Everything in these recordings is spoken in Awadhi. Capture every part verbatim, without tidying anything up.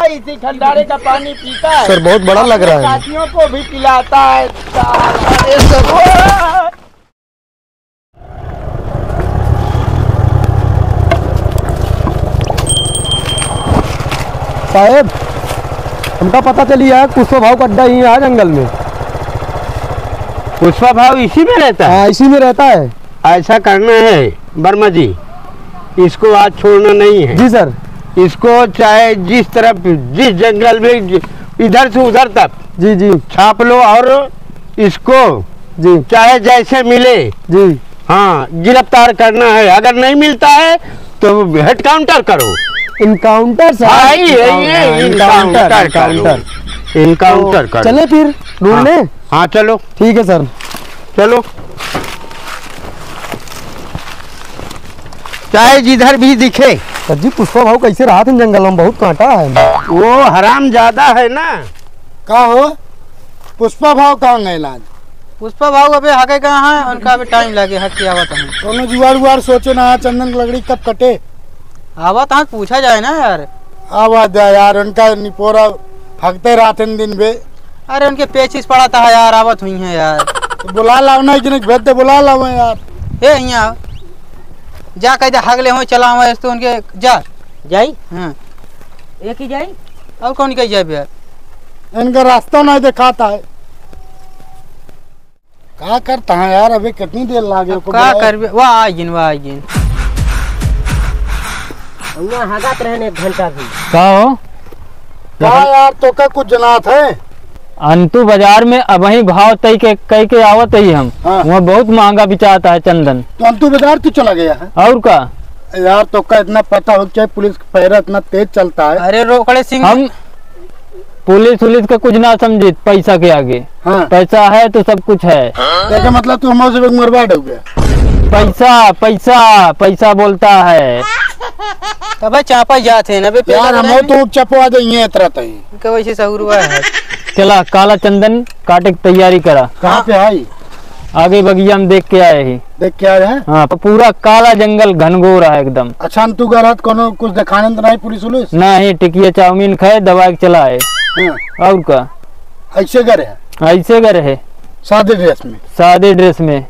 इसी खंडारे का पानी पीता है। सर, बहुत बड़ा लग रहा है। अपने साथियों को भी पिलाता है। अरे सर। साहेब, हमका पता चली है, पुष्पा भाऊ का अड्डा ही है जंगल में। पुष्पा भाऊ इसी में रहता है? हाँ, इसी में रहता है। ऐसा करना है वर्मा जी, इसको आज छोड़ना नहीं है। जी सर। इसको चाहे जिस तरफ, जिस जंगल में, इधर से उधर तक जी, जी। छाप लो और इसको जी। चाहे जैसे मिले, जी। हाँ, गिरफ्तार करना है। अगर नहीं मिलता है तो हेड काउंटर करो। इनकाउंटर सर। हाँ, यही है, इनकाउंटर, इनकाउंटर करो। इनकाउंटर। इनकाउंटर तो करो। चले फिर ढूंढने? हाँ, हाँ, चलो। ठीक है सर। चलो। चाहे जिधर भी दिखे। सर जी, पुष्पा भाऊ कैसे रहत हैं जंगल में, बहुत कांटा है। वो हराम ज्यादा है ना। का हो, पुष्पा भाऊ कहाँ गए आज? पुष्पा भाऊ अबे हगे कहाँ हैं, उनका अभी टाइम लगे, हग के आवत हैं। कोनो जुगाड़ उगाड़ सोचे ना, चंदन की लकड़ी कब कटे? आवत हैं, पूछा जाए ना यार। आवा दे यार, उनका निपोरा हगते रहत हैं दिन बे। अरे उनके पेचिस पड़ा था यार, आवत हुई हैं यार। तो बुला लाओ ना, एक जने के भेज दे, बुला लाओ यार। ए, यहाँ जा, कह दे हगले हो, चला हो, तो उनके जा। जाई? हाँ। एक ही जाई? और कौन कही जाए यार? इनका रास्ता नहीं दिखाता है। का करता है यार, अबे कितनी देर लागे अब ओको का बुलाए? करबे? वाह, आ गिन, वाह, आ गिन। वहाँ हगात रहने एक घंटा भी। का हो? का यार, तोका कुछ जनात है? अंतु बाजार में अबहीं भाव तय के, कह के आवत ही हम। हाँ। वहाँ बहुत महंगा बिचाता है चंदन। तो अंतु बाजार तू चला गया है? और का? यार, तोका इतना पता हो क्या, पुलिस का पहरा इतना तेज चलता है? अरे रोकड़े सिंह, हम पुलिस उलिस का कुछ ना समझित, पैसा के आगे। हाँ। पैसा है तो सब कुछ है। देखे मतलब तू हमसे भी मरवा दोगे। पैसा, पैसा, पैसा बोलता है। तबे चापा जात है ना बे, यार, पैसा हम नहीं। तो चपवा देंगे इतना तई। इनका वैसे सहूर हुआ है। चला, काला चंदन काटे की तैयारी करा। कहाँ पे आई? आगे बगिया में देख के आए ही। देख के आए हैं? हाँ, पूरा काला जंगल घनघोर है एकदम। अच्छा, तू घर हाथ कोनो कुछ दिखाने तो नहीं पुलिस उलिस? नहीं, टिकिया चाउमीन खाए, दबा के चला आए। हाँ। और का? ऐसे घर है? ऐसे घर है। सादे ड्रेस में? सादे ड्रेस में।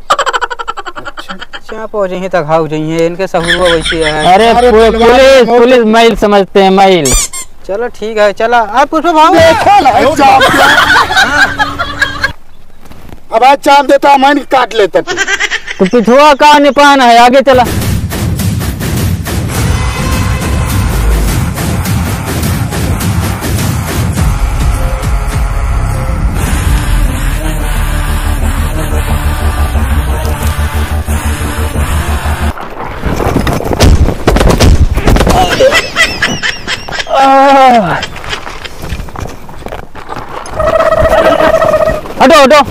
अच्छा। चाप हो जाइए, तक हाउ जाइए, इनके सहूर वैसे है। अरे, अरे, पु-, पहलवान पुलिस, बहुत पुलिस मैल समझते हैं, मैल। चलो ठीक है, चला। अब पुष्पा भाऊ। देखो ना, चाप। अब आज चाप देता, मैं काट लेता तू। तो पिछुआ का निपान है, आगे चला। आह! हटो, हटो।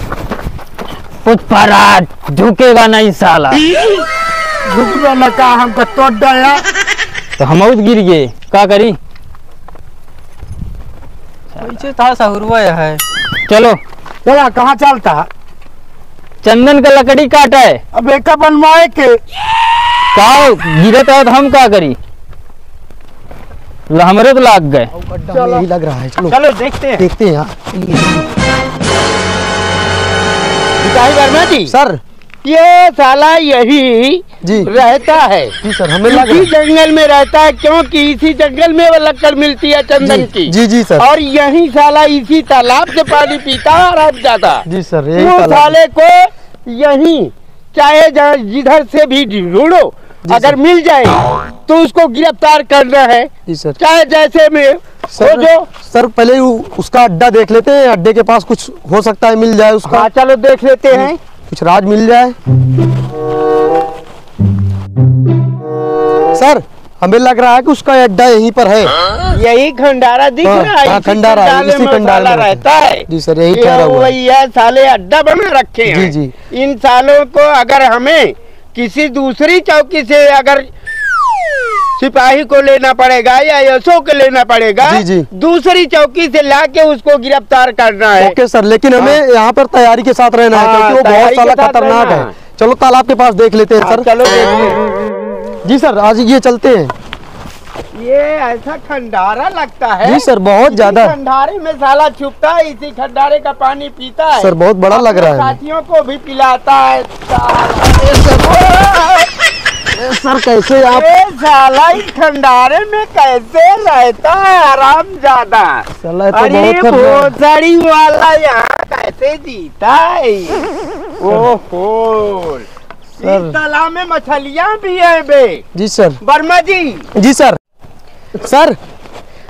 पुष्पराज, झुकेगा नहीं साला। झुकबे न का, हमको तोड़ डाया। तो हम उस गिर गए, का करी? पीछे था सहुरवा है। चलो। चला, कहाँ चलता? चंदन का लकड़ी काटा है। अब एका बनवाए के। का गिरत है तो हम का करी? ल-, हमरे तो लाग गए। अड्डा में यही लग रहा है, चलो। चलो, देखते हैं। देखते हैं यार। भिखारी वर्मा जी। सर। ये साला यही जी। रहता है। जी सर, हमें लग रहा है। इसी जंगल में रहता है, क्योंकि इसी जंगल में वो लकड़ मिलती है चंदन जी, की। जी, जी सर। और यही साला इसी तालाब से पानी पीता है हरामजादा। जी सर, यही वो तालाब। साले को यहीं, चाहे जहाँ, जिधर से भी ढूंढो, जी अगर सर। मिल जाए तो उसको गिरफ्तार करना है। जी सर। चाहे जैसे में सर, खोजो। सर, पहले उ-, उसका अड्डा देख लेते हैं, अड्डे के पास कुछ हो सकता है मिल जाए उसका। हाँ, चलो देख लेते हैं। कुछ राज मिल जाए। सर, हमें लग रहा है कि उसका अड्डा यहीं पर है। यही खंडारा दिख हाँ, रहा है, हाँ, इसी खंडारा है, खंडारे इसी में खंडारे साला में रहता है। जी सर, यही ये ठहरा हुआ है। वही है, साले अड्डा बना रखे जी, हैं। जी। इन सालों को अगर हमें किसी दूसरी चौकी से अगर सिपाही को लेना पड़ेगा या एसओ को लेना पड़ेगा, जी, जी। दूसरी चौकी से लाके उसको गिरफ्तार करना है। ओके सर, लेकिन हमें हाँ। यहाँ पर तैयारी के साथ रहना है, हाँ, क्योंकि वो बहुत तैयारी के साला साथ खतरनाक रहना है। है। चलो तालाब के पास देख लेते हैं हाँ, सर। चलो देखते हैं। जी सर, आज ये चलते हैं। ये ऐसा खंडारा लगता है। जी सर, बहुत इसी ज्यादा। खंडारे में साला छुपता है, इसी खंडारे का पानी पीता है। सर, बहुत बड़ा लग अपने रहा है। साथियों को भी पिलाता है साला। ए सर, ए सर, कैसे आप? ए साला, इस खंडारे में कैसे रहता है हरामजादा? साला, ये तो अरे बहुत खतरनाक। भोसड़ी वाला यहाँ कैसे जीता है? ओहो, सर। इस तालाब में मछलियाँ भी है बे। जी सर। वर्मा जी। जी सर। सर,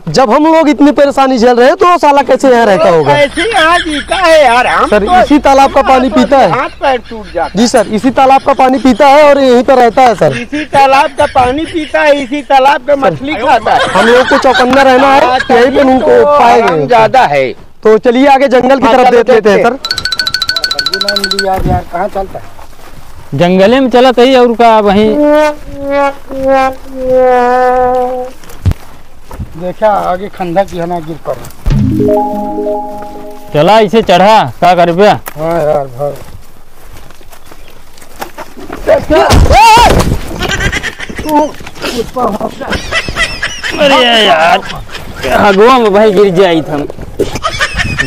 जब हम लोग इतनी परेशानी झेल रहे हैं, तो वो साला कैसे यहाँ रहता होगा? कैसे यहाँ जीता है यार? हम सर, तो इसी तालाब का पानी पीता है। हाथ पैर टूट जाता है। जी सर, इसी तालाब का पानी पीता है और यहीं पर रहता है सर। इसी तालाब का पानी पीता है, इसी तालाब का सर, मछली खाता है। हम लोग को चौकन्ना रहना है, हाँ, यहीं पर तभी उनको तो पाएंगे। हरामजादा है। तो चलिए आगे जंगल की हाँ, तरफ चलो देख लेते हैं देखते सर। हैं। सब्जी ना मिली आज यार, कहाँ चलता है? जंगले में चलत ही और का वहीं। देखा आगे खंदा की है ना गिर पड़े। चला इसे चढ़ा, का करबे? हाँ यार भाई। अरे यार, हगवा में भाई गिर जाई हम।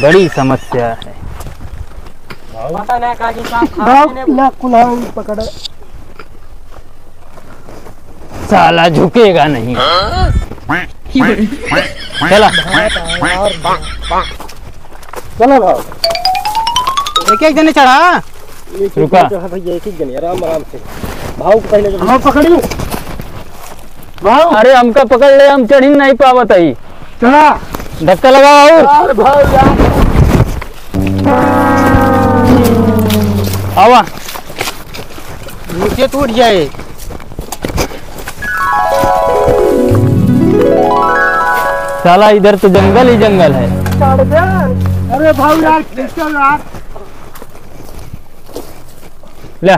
बड़ी समस्या है। पता ना का जी साहब, भाव खाने ना कुल्हाड़ी पकड़। साला झुकेगा नहीं। चला। चलो भाव। एक एक जने चढ़ा। एक एक रुका। जने चढ़ा भैया, एक एक जने, आराम, आराम से। भाव को पहले जो हाँ, पकड़ी। भाव। अरे, हमका पकड़ ले, हम चढ़ी नहीं पावत हई। चढ़ा। धक्का लगावा और। यार, भाव, यार। आवा। नीचे टूट जाए। साला, इधर तो जंगल ही जंगल है। अरे भाई यार, खींचो यार। ले,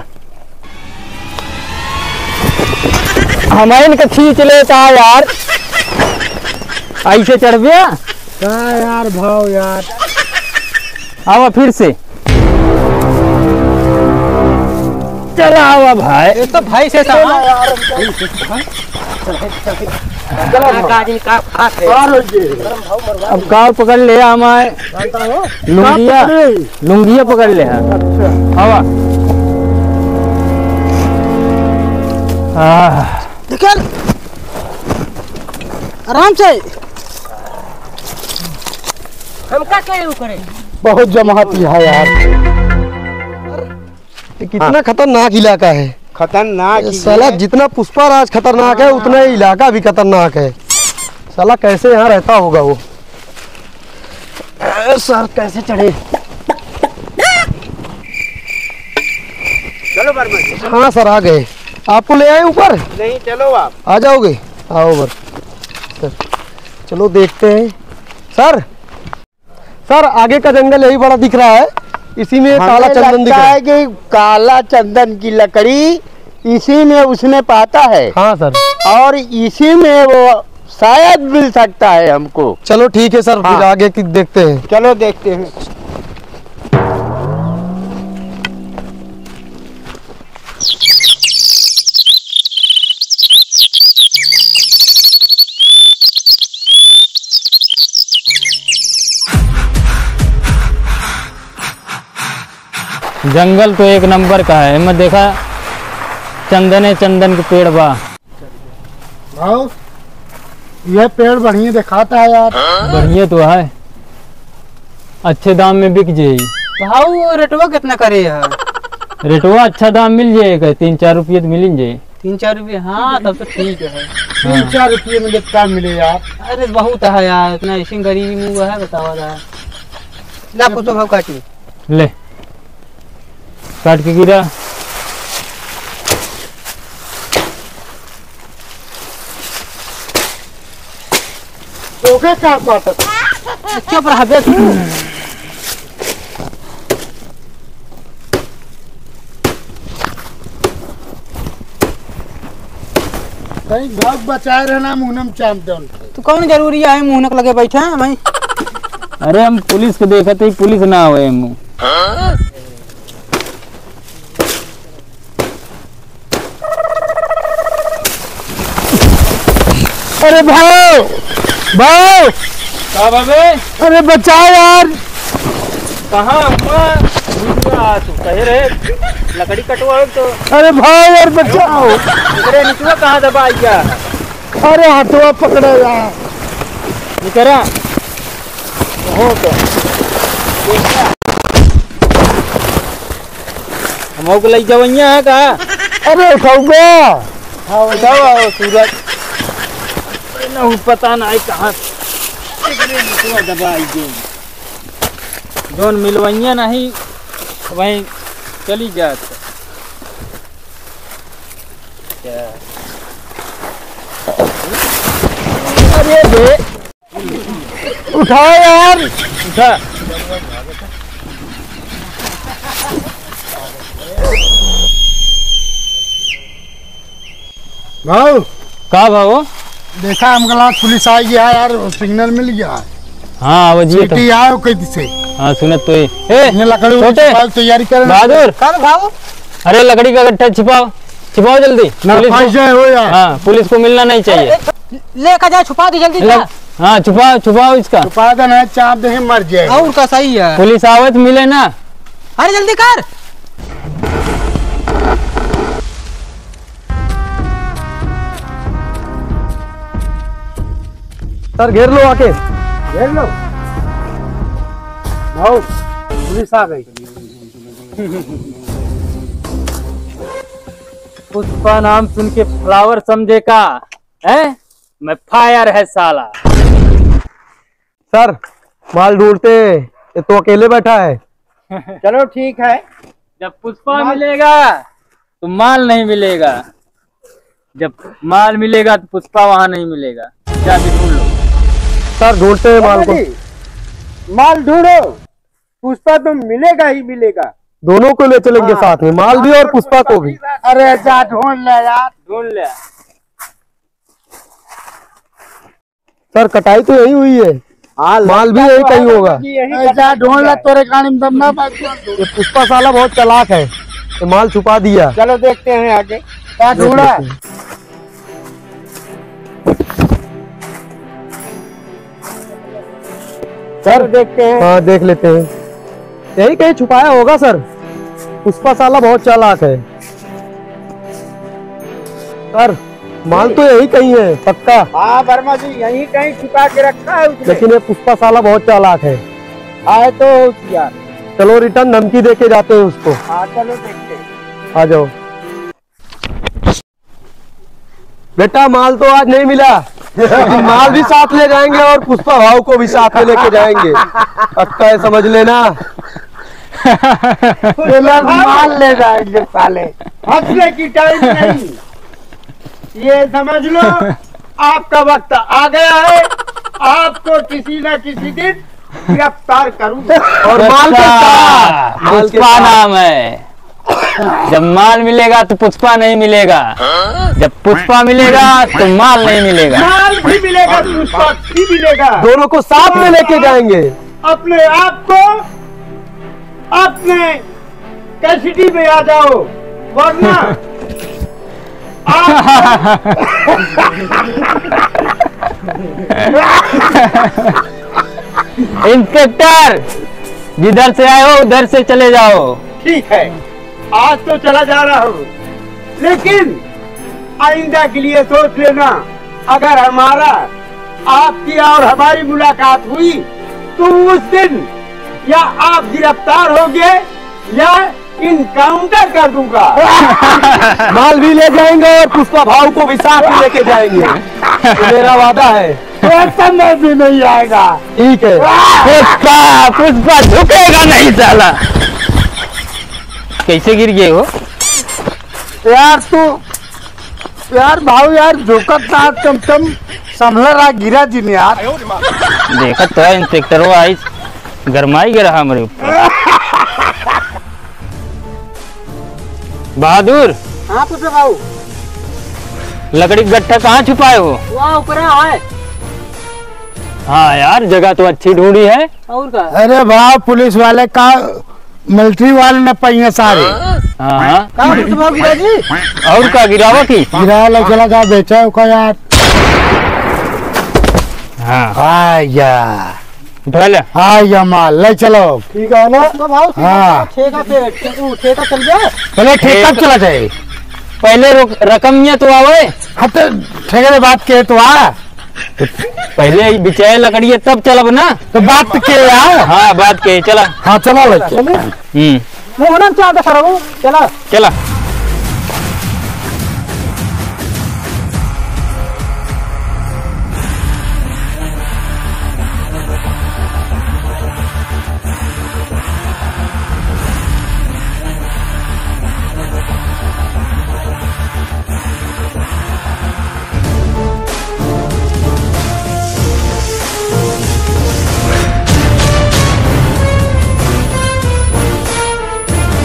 हम इनका खींच लेता यार। ऐसे चढ़बे? का यार भाव यार। आवा फिर से। चला आवा भाई। ये तो भाई से चला यार। चला भाई। का जी का खात है? का रोज दे? अब का पकड़ ले हमारे। लुंगिया, लुंगिया पकड़ ले है। अच्छा। आवा। आह। देखिए, आराम से। हमका क्या यूं करे? बहुत जमात है यार। ये कितना खतरनाक इलाका है। खतरनाक ये ही साला है। जितना पुष्पा राज खतरनाक है, हाँ। उतना ही इलाका भी खतरनाक है। साला कैसे यहाँ रहता होगा वो। ए, सर, कैसे चढ़े? चलो वर्मा जी। हाँ सर, आ गए। आपको ले आए ऊपर? नहीं, चलो आप। आ जाओगे? आओ ऊपर। सर, चलो देखते हैं। सर, सर, आगे का जंगल यही बड़ा दिख रहा है, इसी में हमें काला चंदन दिख लगता रहा है। है कि काला चंदन की लकड़ी इसी में उसने पाता है। हाँ सर। और इसी में वो शायद मिल सकता है हमको। चलो ठीक है सर, हाँ। फिर आगे की देखते हैं। चलो देखते हैं। जंगल तो एक नंबर का है, एमे देखा चंदने चंदन के पेड़ बा। भाव, यह पेड़ बढ़िया दिखाता है यार। बढ़िया तो है, अच्छे दाम में बिक जाई। भाव, रेटवा कितना करे है? रेटवा अच्छा दाम मिल जाएगा, तीन चार रुपये तो मिल ही जाए। तीन चार रुपये, हाँ, तब तो ठीक है। तीन हाँ। चार रुपये में कितना मिले यार? अरे बहुत है यार, इतना ऐसे गरीबी में हुआ है, बतावा यार। ला, कुछ तो भाव काट ले। ले, काट के गिरा। ओके का काटत? चुप रह बे तू। कहीं भाग बचाए रहना, मुहनम चाम दे उनके। तू कौन जरूरी है मुहनक लगे बैठा है भाई? अरे हम पुलिस को देखा थे, पुलिस ना आवे मुँह। अरे भाव, भाव। का बा बे? अरे बचाओ यार। कहाँ हुआ? हुआ तू कहे रहे लकड़ी कटवावे तो। अरे भाव यार बचाओ। अरे निचवा कहाँ दबाई गया? अरे हथवा पकड़े यार। निकरा। हो तो। हमहू के लई जवइया है का? अरे उठाऊबा। हाँ, उठाओ, आओ, सूरज। ना, वो पता ना है कहाँ से। एकरे निचवा दबाई दे। जौन मिलवइया नहीं, वहीं चली जात। क्या? अरे बे। उठाओ यार। उठा। भाऊ। का भाऊ? देखा, हमका लाग पुलिस आ गया है यार, सिग्नल मिल गया है। हाँ, आवाज ये तो। सिटी आयो कैसे? हाँ, सुनत तो ही। ए, ये लकड़ी छोटे। उठाओ, तैयारी करना। बहादुर। का भाऊ? अरे, लकड़ी का गट्ठा छिपाओ, छिपाओ जल्दी। ना, पुलिस को, पैसे हो यार। हाँ, पुलिस को मिलना नहीं चाहिए। अरे, लेकर जाओ, छुपा दे जल्दी ले, जा। हाँ, छुपाओ, छुपाओ इसका। छुपा देना है, चाप देंगे, मर जाए। और का सही है। पुलिस आवे तो मिले ना। अरे, जल्दी कर। सर, घेर लो आके। घेर लो। भाऊ, पुलिस आ गई। पुष्पा नाम सुन के फ्लावर समझे का? हैं? मैं फायर है साला। सर, माल ढूंढते हैं, ये तो अकेले बैठा है। चलो ठीक है। जब पुष्पा माल मिलेगा तो माल नहीं मिलेगा, जब माल मिलेगा तो पुष्पा वहाँ नहीं मिलेगा। जाके ढूंढ लो। सर, ढूंढते हैं माल को। जी, माल ढूंढो, पुष्पा तो मिलेगा ही मिलेगा। दोनों को ले चलेंगे हाँ। साथ में, माल भी और पुष्पा को भी। अरे जा ढूंढ ले यार। ढूंढ ले। सर, कटाई तो यही हुई है। हाँ, माल भी लगता यही तो कहीं है होगा। कि यही ऐसा कटाई ढूंढ ला, है। तोरे गाड़ी में दम ना बात कर। ये पुष्पा साला बहुत चालाक है, ये माल छुपा दिया। चलो देखते हैं आगे क्या ढूंढा है। सर, देखते हैं। हाँ, देख लेते हैं। यही कहीं छुपाया होगा सर। पुष्पा साला बहुत चालाक है। सर, माल तो यही कहीं है, पक्का। हाँ वर्मा जी, यहीं कहीं छुपा के रखा है उसने। लेकिन ये पुष्पा साला बहुत चालाक है। है तो होशियार। चलो, रिटर्न धमकी दे के जाते हैं उसको। हाँ, चलो देखते हैं। आ जाओ। बेटा, माल तो आज नहीं मिला, लेकिन माल भी साथ ले जाएंगे और पुष्पा भाऊ को भी साथ में लेके जाएंगे। पक्का है, समझ लेना। ये लोग माल ले जाएंगे साले। हंसने की टाइम नहीं, ये समझ लो, आपका वक्त आ गया है। आपको किसी ना किसी दिन गिरफ्तार करूंगा। और माल के अच्छा, साथ, माल के पुष्पा साथ। नाम है। जब माल मिलेगा तो पुष्पा नहीं मिलेगा, जब पुष्पा मिलेगा तो माल नहीं मिलेगा। माल भी मिलेगा, पुष्पा भी मिलेगा। दोनों को साथ में लेके जाएंगे। अपने आप को अपने कैसिटी में आ जाओ, वरना आप इंस्पेक्टर, जिधर से आए हो उधर से चले जाओ। ठीक है, आज तो चला जा रहा हूँ, लेकिन आइंदा के लिए सोच लेना, अगर हमारा आपकी और हमारी मुलाकात हुई तो उस दिन या आप गिरफ्तार होंगे या इनकाउंटर कर दूंगा। माल भी ले जाएंगे और पुष्पा भाऊ को भी साथ में लेके जाएंगे, ये मेरा वादा है। कोई समझ भी नहीं आएगा। ठीक है। पुष्पा, पुष्पा झुकेगा नहीं साला। कैसे गिर गए हो? यार तू, यार भाऊ यार, झुकत ना, कम कम संभला रहा, गिरा जिन यार। देखत तो है इंस्पेक्टर, वो आई गरमाई गया रहा हमरे ऊपर। बहादुर। हाँ पुष्पा भाऊ। लकड़ी का गट्ठा कहाँ छुपाए हो? वहाँ ऊपर है। हाँ यार, जगह तो अच्छी ढूंढी है। और का? अरे भाव, पुलिस वाले का मिलिट्री वाले न पाइए सारे। हाँ, हाँ। का हो तो भाव गिरा जी? और का गिरावा की? गिरा लो, चला जा, बेचा है का यार। हाँ। आया। उठा ले। आया माल, ले चलो। ठीक है ना? तो भाव ठीक है, हाँ। ठेका पे, ठे-, वो ठेका चल गया? पहले ठेका पे चला जाए। पहले रुक, रकम ये तो आवे। हाँ, तो ठेके से बात के तो आ। पहले ही बिचाए लकड़ी है, तब चलब ना। तो बात के आ। हाँ, बात के, चला। हाँ, चला ले। चले। हम्म। मोहनम चाल दे सरऊ, चला। चला।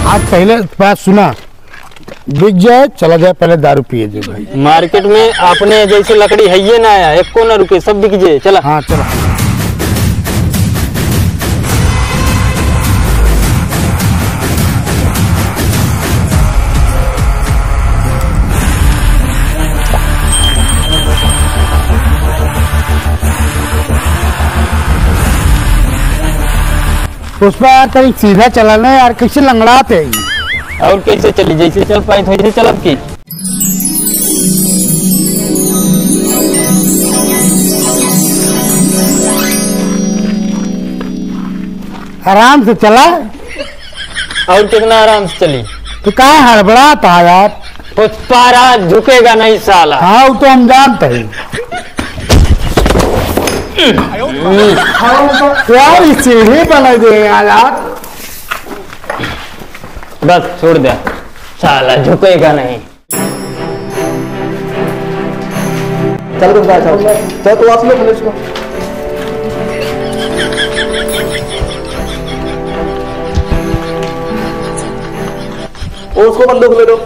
आज पहले बात सुना, बिक जाए, चला जाए, पहले दारू पिए जाए भाई। मार्केट में अपने जैसे लकड़ी है ये ना आया, एको ना रुके, सब बिक जाए, चला। हाँ, चला। पुष्पा यार, तनी सीधा चला ना यार, कैसे लंगड़ात है? और कैसे चली? जैसे चल पाई, वैसे चलब की। आराम से चला। और कितना आराम से चली? तू काहे हड़बड़ात है यार? पुष्पा राज झुकेगा नहीं साला। हाँ, वो तो हम जानते हैं। यार, ये सीढ़ी बना दे यार, यार। बस, छोड़ दे। साला झुकेगा नहीं। चल, गुप्ता, चल। चल, तू वापस ले पुलिस को। ओ, उसको बंदूक दे दो।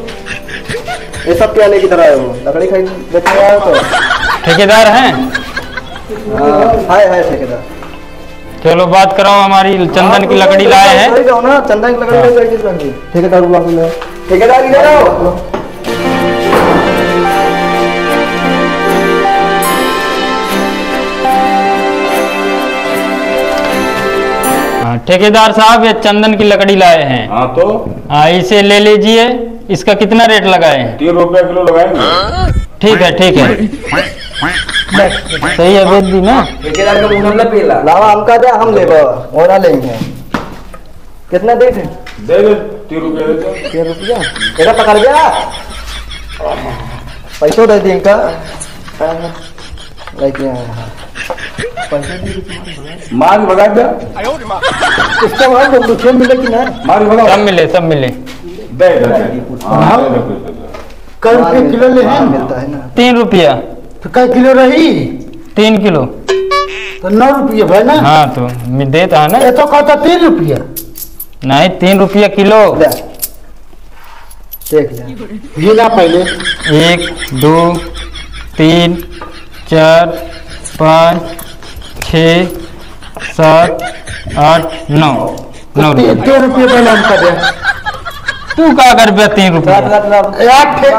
ये सब क्या लेके इधर आए हो? लकड़ी खरीद, बेचने आए हो तो? ठेकेदार हैं? हाँ, है, है ठेकेदार। चलो, बात कराओ, हमारी चंदन की लकड़ी लाए हैं। सही कहो ना, चंदन की लकड़ी हाँ। ले जाएगी, लकड़ी। ठेकेदार बुला के ले आओ। ठेकेदार इधर आओ। हाँ, ठेकेदार साहब, ये चंदन की लकड़ी लाए हैं। हाँ, तो? हाँ, इसे ले लीजिए। इसका कितना रेट लगाए हैं? तीन रुपया किलो लगाएंगे। ठीक है, ठीक है। सही है, बेच दी ना। ठेकेदार का मुंह ना पीला। लावा, हमका दे, हम लेबो, ओरा लेंगे। कितना दे दे? दे दे, तीन रुपया दे दे। तीन रुपया? तेरा पकड़ गया। पैसो दे दे इनका। लेके आया है। पैसे दे दे। मार के भगा दे। इसका मार दो, कुछ मिले कि ना? मार के भगा। सब मिले, सब मिले। दे दे, दे। हाँ, हाँ। दे दे, दे दे। कै रुपये किलो ले हैं? मिलता है ना। तीन रुपया। तो कै किलो रही? तीन किलो। तो नौ रुपये भाई ना? हाँ, तो मैं देता है ना। ये तो कहता तीन रुपया। नहीं, तीन रुपया किलो। ले। देख ले। गिना पहले। एक, दो, तीन, चार, पाँच, छः, सात, आठ, नौ। नौ रुपये। तीन रुपये पहले हमका दे। तू का करबे तीन रुपये? यार, ठे-,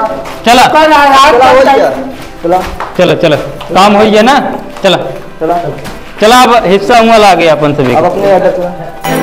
चला। चला, चला। चला, चला। काम होई है ना? चला। चला। चला, अब हिस्सा हुआ लागे अपन सभी। अब अपने order चला।